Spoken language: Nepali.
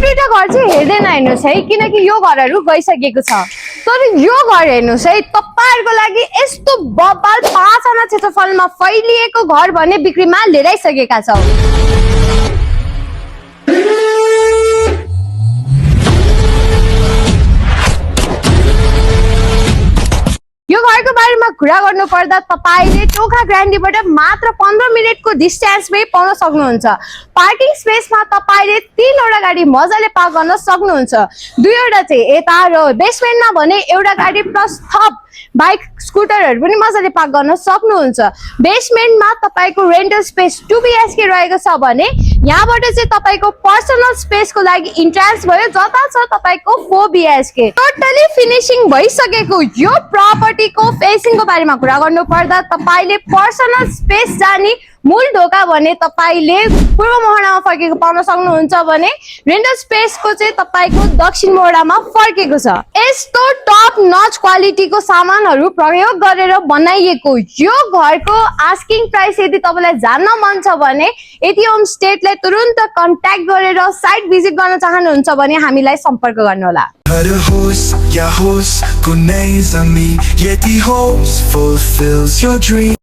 दुईटा घर चाहिँ हेर्दैन हेर्नुहोस् है, किनकि यो घरहरू गइसकेको छ। तर यो घर हेर्नुहोस् है, तपाईँहरूको लागि यस्तो बबाल 5 आना क्षेत्रफलमा फैलिएको घर भने बिक्रीमा लिएर आइसकेका छौँ। यो घरको बारेमा कुरा गर्नु पर्दा तपाईले टोखा ग्रान्डीबाट मात्र 15 मिनेटको डिस्टेन्समै पाउन सक्नुहुन्छ। पार्किङ स्पेसमा तपाईले 3 वटा गाडी मजाले पार्क गर्न सक्नुहुन्छ। 2 वटा चाहिँ यता र बेसमेन्टमा भने एउटा गाडी प्लस थप बाइक स्कुटरहरू पनि मजाले पार्क गर्न सक्नुहुन्छ। बेसमेन्टमा तपाईको रेन्टल स्पेस 2 BHK रहेको छ भने यहाँबाट चाहिँ तपाईको पर्सनल स्पेसको लागि इन्ट्रान्स भयो, जता छ तपाईको 4 BHK। टोटली फिनिशिङ भइसकेको यो प्रपर्टीको फेसिङको बारेमा कुरा गर्नु पर्दा तपाईले पर्सनल स्पेस जाने मूल ढोका भने तपाईले पूर्व मोहडामा फर्केको पाउन सक्नुहुन्छ भने रेन्टल स्पेसको चाहिँ तपाईको दक्षिण मोहडामा फर्केको छ। यस्तो टप नच क्वालिटीको सामानहरू प्रयोग गरेर बनाइएको यो घरको आस्किङ प्राइस यदि तपाईलाई जान्न मन छ भने यदि होम स्टेटलाई तुरुन्त कन्ट्याक्ट गरेर साइट भिजिट गर्न चाहनुहुन्छ भने हामीलाई सम्पर्क गर्नुहोला। होस् या होस् कुनै जमी यति होस् fulfills your dream।